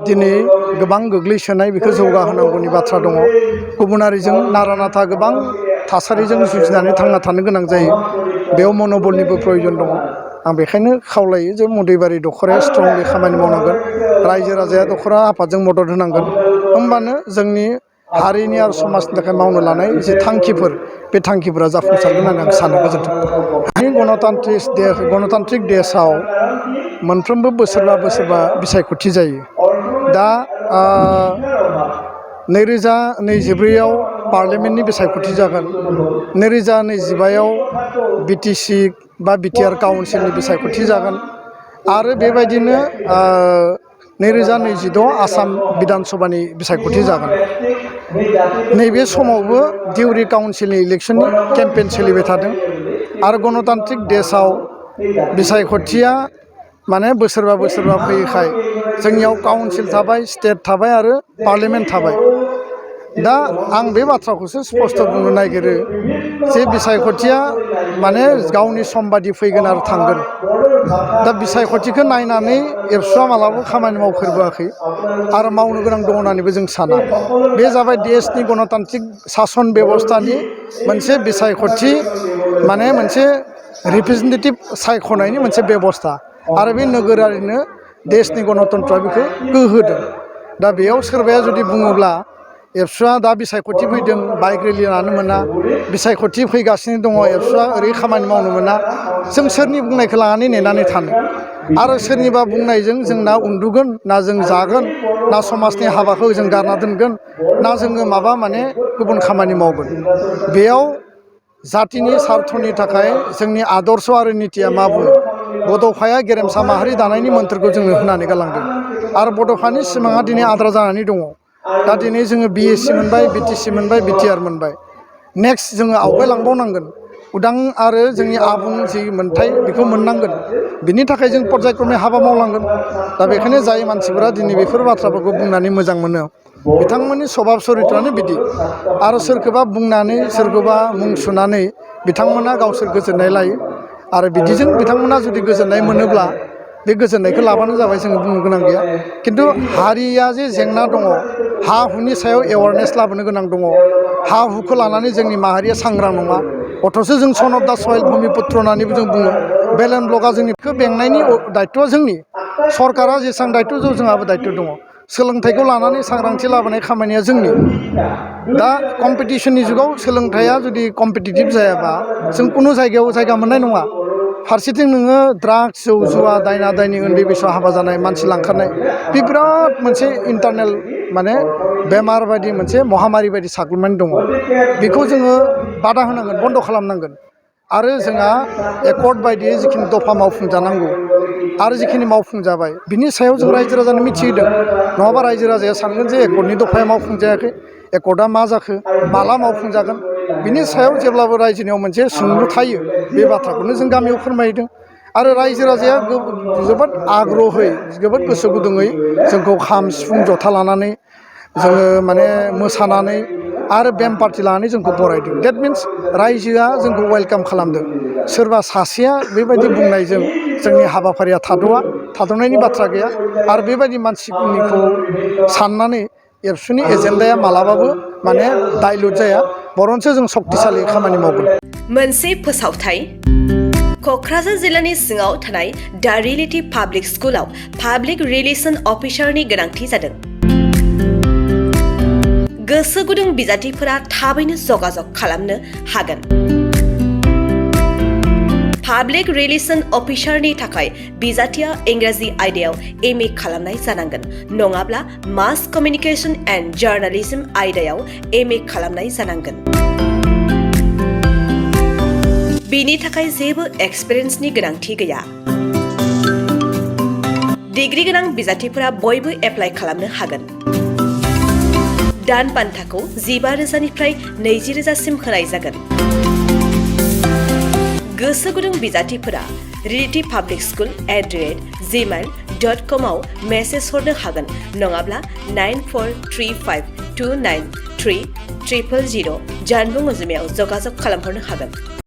दिनै गोबां गोग्लैसोनाय बेखौ जौगाहोनांगौनि बाथ्रा दङ। गुबुनारिजों नारा नाथा गोबां थासारिजों जुजिनानै थांना थानो गोनां जायो। बेयाव मन'बलनिबो प्रयजन दङ। आं बेखायनो खावलायो जे मदैबारि दख'राया स्ट्रंलि खामानि मावनांगोन। रायजो राजाया दख'रा आफादजों मदद होनांगोन। होमबानो जोंनि हारिनि आरो समाजनि थाखाय मावनो लानाय जे थांखिफोर बे थांखिफोरा जाफुंसारगोन होननानै आं सानो। गोजोन्थों। गणतान्त्रिक देशआव मोनफ्रोमबो बोसोरबा बिसायख'थि जायो। दा 2024आव पार्लियामेन्टनि बिसायख'थि जागोन। 2025आव BTC बा BTR काउन्सिलनि बिसायख'थि जागोन। आरो बेबायदिनो 2026 आसाम बिधान सभानि बिसायख'थि जागोन। नैबे समावबो दिउरि काउन्सिलनि इलेक्सननि केम्पेइन सोलिबाय थादों। आरो गणतान्त्रिक देशआव बिसायख'थिया माने बोसोरबा फैयोखाय जोंनियाव काउन्सिल थाबाय, स्टेट थाबाय आरो पार्लियामेन्ट थाबाय। दा आं बे बाथ्राखौसो स्पष्ट बुंनो नागिरो जे बिसायख'थिया माने गावनि सम बादि फैगोन आरो थांगोन। दा बिसायख'थिखौ नायनानै एबसुआ मालाबाबो खामानि मावफेरबोआखै आरो मावनो गोनां दङ होननानैबो जों साना। बे जाबाय देशनि गणतान्त्रिक सासन बेबस्थानि मोनसे बिसायख'थि माने मोनसे रिप्रेजेन्टेटिभ सायख'नायनि मोनसे बेबस्था। आरो बे नोगोरारिनो देशनि गणतन्त्रआ बेखौ होदों। दा बेयाव सोरबाया जुदि बुङोब्ला एबसुआ दा बिसायख'थि फैदों बाइक रेलि लानो मोना, बिसायख'थि फैगासिनो दङ एबसुआ ओरै खामानि मावनो मोना, जों सोरनि बुंनायखौ लानानै नेनानै थानो? आरो सोरनिबा बुंनायजों जों ना उन्दुगोन, ना जों जागोन, ना समाजनि हाबाखौ जों गारना दोनगोन, ना जोङो माबा माने गुबुन खामानि मावगोन। बेयाव जातिनि सार्थनि थाखाय जोंनि आदर्श आरो नितिया मा बुङो? बड'फाया गेरेमसा माहारि दानायनि मोन्थोरखौ जोंनो होनानै गालांदों। आरो बड'फानि सिमाङा दिनै आद्रा जानानै दङ। दा दिनै जोङो BSc मोनबाय, BTC मोनबाय, BTR मोनबाय। नेक्स्ट जोङो आवगायलांबावनांगोन। उदां आरो जोंनि आबुं जि मोन्थाय बेखौ मोननांगोन। बिनि थाखाय जों पर्यायक्रमै हाबा मावलांगोन। दा बेखायनो जाय मानसिफोरा दिनै बेफोर बाथ्राफोरखौ बुंनानै मोजां मोनो, बिथांमोननि सभाब चरित्रआनो बिदि। आरो सोरखौबा बुंनानै सोरखौबा मुं सुनानै बिथांमोना गावसोर गोजोननाय लायो। आरो बिदिजों बिथांमोना जुदि गोजोननाय मोनोब्ला बे गोजोननायखौ लाबानो जाबाय, जोङो बुंनो गोनां गैया। खिन्थु हारिया जे जेंना दङ, हा हुनि सायाव एवारनेस लाबोनो गोनां दङ। हा हुखौ लानानै जोंनि माहारिया सांग्रां नङा। अथ'सो जों सन अफ दा सयल भुमिपुत्र होननानैबो जों बुङो। बेलेन्ड ब्लकआ जोंनिखौ बेंनायनि दायथ'आ जोंनि। सरकारा जेसेबां दायथ' दं जोंहाबो दायथ' दङ। सोलोंथाइखौ लानानै सांग्रांथि लाबोनाय खामानिया जोंनि। दा कम्पिटिसननि जुगाव सोलोंथाइया जुदि कम्पिटिटिभ जायाबा जों खुनु जायगायाव जायगा मोननाय नङा। फारसेथिं नोङो ड्राग्स, जौ जुवा, दायना दायनि, उन्दै बैसोआव हाबा जानाय, मानसि लांखारनाय, बे बिराद मोनसे इन्टारनेल माने बेमार बायदि मोनसे महामारि बायदि साग्लोबनानै दङ। बेखौ जोङो बादा होनांगोन, बन्द' खालामनांगोन। आरो जोंहा एकर्ड बायदियै जिखिनि दफा मावफुंजानांगौ आरो जिखिनि मावफुंजाबाय, बिनि सायाव जों रायजो राजानो मिथिहोदों। नङाबा रायजो राजाया सानगोन जे एकर्डनि दफाया मावफुंजायाखै, एकर्डआ मा जाखो, माला मावफुंजागोन। बिनि सायाव जेब्लाबो रायजोनियाव मोनसे सोंलु थायो। बे बाथ्राखौनो जों गामियाव फोरमायदों। आरो रायजो राजाया जोबोद आग्रहै, जोबोद गोसो गुदुङै जोंखौ खाम, सिफुं, जथा लानानै जोङो माने मोसानानै आरो बेम पार्टि लानानै जोंखौ बरायदों। देट मिन्स रायजोआ जोंखौ वेलकाम खालामदों। सोरबा सासेया बेबायदि बुंनायजों जोंनि हाबाफारिया थाद'नायनि बाथ्रा गैया। आरो बेबायदि मानसिनिखौ साननानै एबसुनि एजेन्डाया मालाबाबो माने डाइल्युट जाया, बरन्सो जों सक्तिशालि खामानि मावगोन। मोनसे फोसावथाय क'क्राझार जिल्लानि सिङाव थानाय दा रियेलिटी पाब्लिक स्कुलाव पाब्लिक रिलेसन अफिसारनि गोनांथि जादों। गोसो गुदुं बिजाथिफोरा थाबैनो जगाजग खालामनो हागोन। पाब्लिक रिलेसन अफिसारनि थाखाय बिजाथिया इंराजि आयदायाव MA खालामनाय जानांगोन, नङाब्ला मास कमिउनिकेशन एन्ड जार्नालिज्म आयदायाव MA खालामनाय जानांगोन। बिनि थाखाय जेबो एक्सपिरियेन्सनि गोनांथि गैया। डिग्री गोनां बिजाथिफोरा बयबो एप्लाइ खालामनो हागोन। दान बान्थाखौ 15,000निफ्राय 20,000सिम होनाय जागोन। गोसो गुदुं बिजाथिफोरा रियेलिटी पाब्लिक स्कुल @gmail.com आव मेसेज हरनो हागोन, नङाब्ला 9435293000 जानबुं अनजिमायाव जगाजग खालामहरनो हागोन।